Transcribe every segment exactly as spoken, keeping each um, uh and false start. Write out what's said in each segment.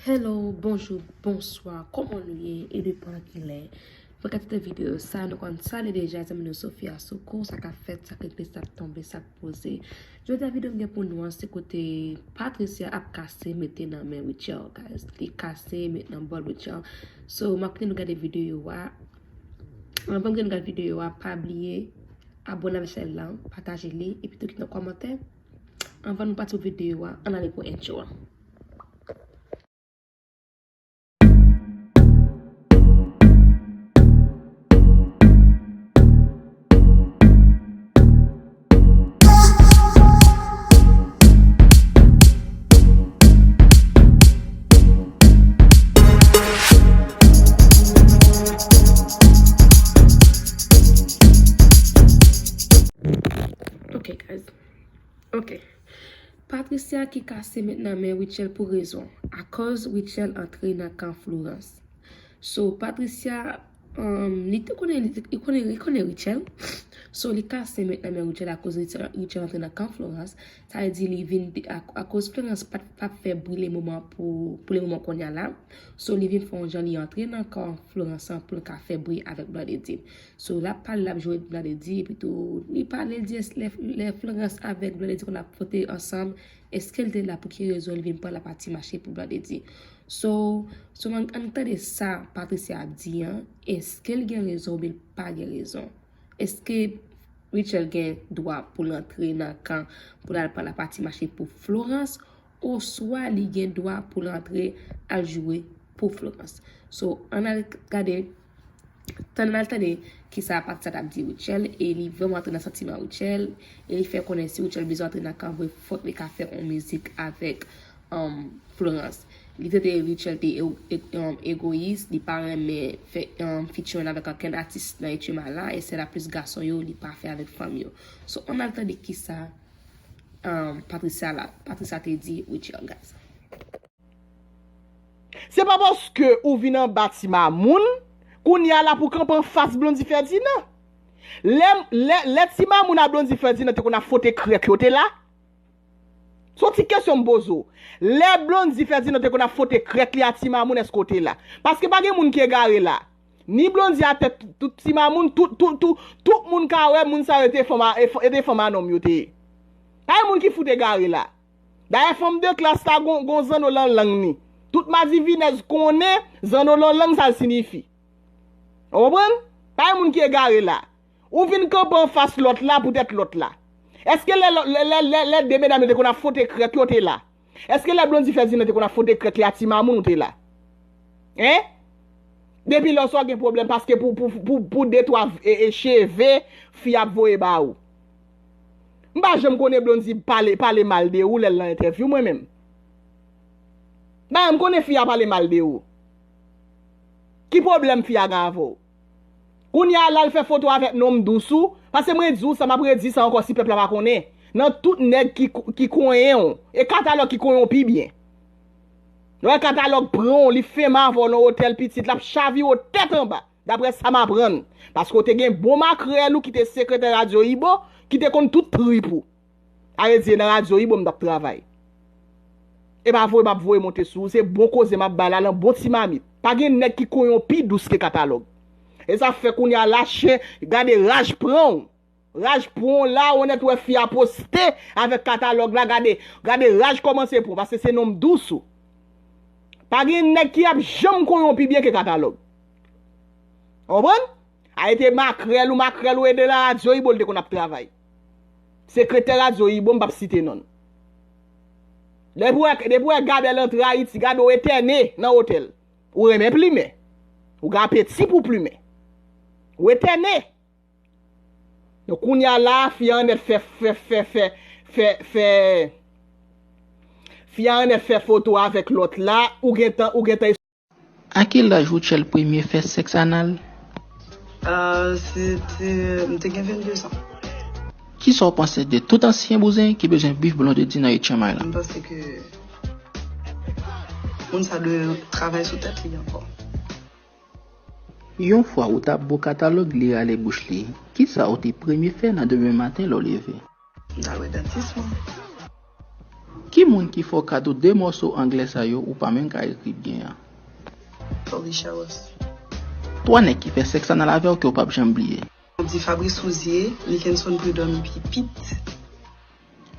Hello, bonjou, bonswa, kòman nou ye? E depi kilè? Pou gade videyo sa, nou konn sa li deja, zanmi nou Sofia Soukou, sa k ap fèt, sa k rete, sa k tonbe, sa k poze. Jodi a videyo m gen pou nou an, se kote Patricia ap kase mete nan men Rutshelle, guys. Li kase met nan bòl Rutshelle. So, m ap kite nou gade videyo a. Anvan m kite nou gade videyo a, pa bliye abòne avèk chanèl la, pataje li, epi tou kite yon kòmantè. Anvan nou pati pou videyo a, ann ale pou entwo a. Ok, guys. Ok. Patricia ki kase met nan men Rutshelle pou rezon. Akoz Rutshelle antre nan kan Florence. So, Patricia, um, li te konnen, li te- li konnen, li konnen Rutshelle. So, li kase met nan men Rutshelle akoz Rutshelle, Rutshelle antre nan kan Florence. Sa vle di li vin de- ak- akoz Florence pa t- pa t fè bri le moman pou, pou le moman kounye a la. So, li vin fè yon jan li antre nan kan Florence an pou l ka fè bri avèk Blondedy. So, l ap pale, l ap jwe Blondedy, epi tou, li pale, l di, "Èske lè, lè Florence avèk Blondedy konn ap fwote ansanm, èske l te la, pou ki rezon li vin pran la pati mache pou Blondedy?" So, so, ann, ann tande sa Patricia ap di an, èske l gen rezon oubyen l pa gen rezon? Èske Rutshelle gen dwa pou l antre nan kan pou l al pran la pati mache pou Florence, oswa li gen dwa pou l antre al jwe pou Florence? So, ann al gade, tann al tande kisa Patricia t ap di Rutshelle, e li vrèman antre nan santiman Rutshelle, e li fè konnen si Rutshelle bezwen antre nan kan vre, fòk li ka fè yon mizik avèk, um, Florence. Li te di Rutshelle te e- e- um, egoyis, li pa renmen fè, um, featuring avèk okenn atis nan H M I la, e se la plis gason yo, li pa fè avèk fanm yo. So, ann al tande kisa, um, Patricia la, Patricia te di Rutshelle, guys. Se pa paske ou vin anba Ti Mamoun, kounye a la pou kanpe anfas Blondy Ferdinand. Lè, lè, lè Ti Mamoun a Blondy Ferdinand te konn ap fwote krèk yo te la. Se yon ti kesyon m poze w. Lè Blondy Ferdinand te konn ap fwote krèk li a Ti Mamoun, èske w te la? Paske pa gen moun ki egare la. Ni Blondy atè, tout Ti Mamoun, tout, tout, tout, tout moun ka wè moun sa yo te fanm a, e f- e te fanm a nonm yo te ye. Pa gen moun ki fout egare la. Dayè, fanm de klas la gon, gon zanno lan lang ni. Tout madivinèz konnen zanno lan lang sa l siyifi. Ou konprann? Pa gen moun ki egare la. Ou vin kanpe anfas lòt la poutèt lòt la. Èske lè, lè, lè, lè, lè de medam yo te konn ap fwote krèk yo te la? Èske lè Blondy Ferdinand te konn ap fwote krèk li a Ti Mamoun ou te la? Hein? Depi lè sa w gen pwoblèm paske pou, pou, pou, pou de twa e, e cheve fi ap voye ba ou. M pa janm konnen Blondy pale, pale mal de ou lè l nan entèvyou mwen menm. M pa janm konnen fi a pale mal de ou. Ki pwoblèm fi a gen avè w? Kounye a la l fè foto avèk nonm dous ou, paske mwen di w sa, m ap redi sa ankò si pèp la pa konnen. Nan tout nèg ki, ki konyen w, e Katalòg ki konyen w pi byen. Lè w wè Katalòg pran w, li fenm avè w nan otèl pitit, l ap chavire w tèt anba, daprè sa m aprann. Paske w te gen bon makrèl ou ki te sekretè Radyo Ibo, ki te konn tout trip ou. A vle di, e nan Radyo Ibo m t ap travay. E pa voye m ap voye monte sou ou, se bon koze m ap bay la nan bon ti mamit. Pa gen nèg ki konyen w pi dous ke Katalòg. E sa fè kounye a la chen, gade raj pran w. Raj pran w la, ou nèt wè fi a poste avèk Katalòg la, gade, gade raj kòmanse pran w, paske se nonm dous ou. Pa gen nèg ki ap janm konyen w pi byen ke Katalòg. Ou konprann? A e te makrèl ou, makrèl ou e de la Radyo Ibo l te konn ap travay. Sekretè Radyo Ibo, m p ap site non l. Depi w wè, depi w wè Gabèl antre Ayiti, gade w etène nan otèl. Ou renmen plimen. Ou gen apeti pou plimen. Ou etène. Donk, kounye a la, fi a annèt fè, fè, fè, fè, fè, fè, fi a annèt fè foto avèk lòt la, ou gentan, ou gentan A ki laj Rutshelle premye fè sèks anal? Ah, se te, m te gen venndezan. Kisa w panse de tout ansyen bouzen ki bezwen bif Blondedy nan H M I la? M panse ke moun sa dwe travay sou tèt li ankò. Yon fwa ou t ap bo Katalòg, li rale bouch li. Kisa w te premye fè nan demen maten lè w leve? M t al wè dantis mwen. Ki moun ki fè w kado de mòso anglè sa yo ou pa menm ka ekri byen an? Felicia Ross. Twa nèg ki fè sèks anal avè w ke w p ap janm bliye. M ap di Fabrice Rouzier, Nickenson Prud'homme epi Pete.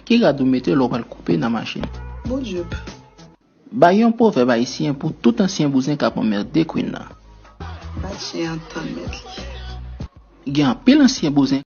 Ki rad ou mete lè w pral koupe nan machin? Bodyop. Bay yon pwovèb ayisyen pou tout ansyen bouzen k ap anmède Queen nan. Bat chen an tann mèt li. Gen anpil ansyen bouzen.